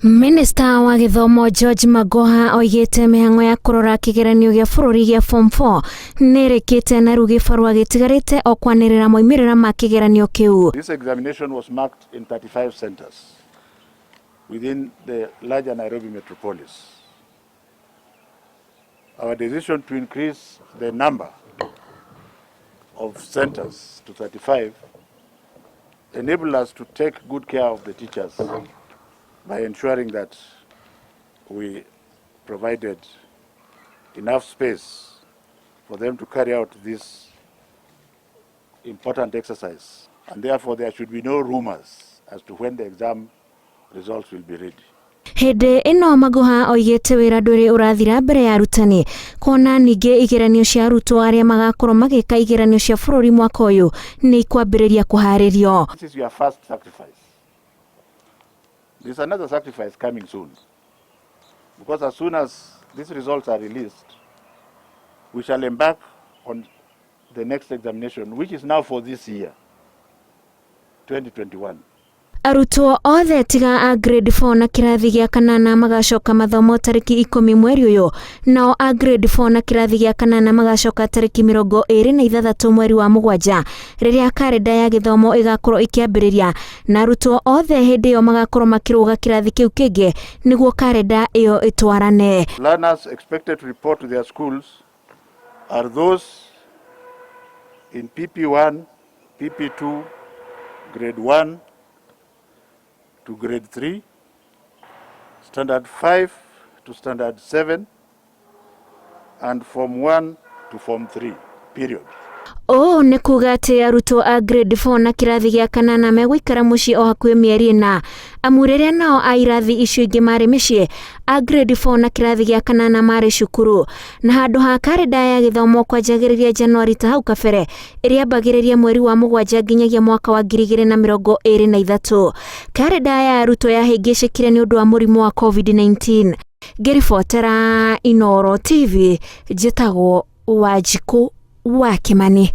Minista wa gĩthomo George Magoha oigĩte mĩhang'o ya kũrora kĩgeranio gĩa bũrũri gĩa form 4 nĩrĩkĩte na rĩu gĩbarũa gĩtigarĩte o kwanĩrĩra moimĩrĩra ma kĩgeranio kĩu. This examination was marked in 35 centers within the larger Nairobi metropolis. Our decision to increase the number of centers to 35 enabled us to take good care of the teachers by ensuring that we provided enough space for them to carry out this important exercise. And therefore there should be no rumors as to when the exam results will be ready. Hĩndĩ ĩno Magoha oigĩte wĩra ndũrĩ ũrathira mbere ya arutani kuona ningĩ igeranio cia arutwo arĩa magakorwo magĩka igeranio cia bũrũri mwaka ũyũ nĩ ikwambĩrĩria kũharĩrio. This is your first sacrifice. There's another sacrifice coming soon. Because as soon as these results are released, we shall embark on the next examination, which is now for this year, 2021. Arutwo othe tiga a grade 4 na kĩrathi gĩa kanana magacoka mathomo tarĩki 10 mweri ũyũ, nao a grade 4 na kĩrathi gĩa kanana magacoka tarĩki 26 mweri wa mũgwanja rĩrĩa karenda ya gĩthomo ĩgakorwo ĩkĩambĩrĩria, na arutwo othe hĩndĩ ĩyo magakorwo makĩrũga kĩrathi kĩu kĩngĩ nĩguo karenda ĩyo ĩtwarane. Learners expected to report to their schools are those in PP1, PP2, grade 1 to grade 3, standard 5 to standard 7, and form 1 to form 3, period. Ũũ nĩ kuga atĩ arutwo a grade 4 na kĩrathi gĩa kanana megũikara mũciĩ o hakuhĩ mĩeri 4, amu rĩrĩa nao a irathi icio ingĩ marĩ mĩciĩ, a grade 4 na kĩrathi gĩa kanana marĩ cukuru. Na handũ ha karenda ya gĩthomo kwanjagĩrĩria Januari ta hau kabere, ĩrĩambagĩrĩria mweri wa mũgwanja nginyagia mwaka wa 2023. Karenda ya arutwo yahĩngĩcĩkire nĩ ũndũ wa mũrimũ wa COVID-19. Ngĩribotera Inooro TV, njĩtagwo Wanjikũ wa Kimani.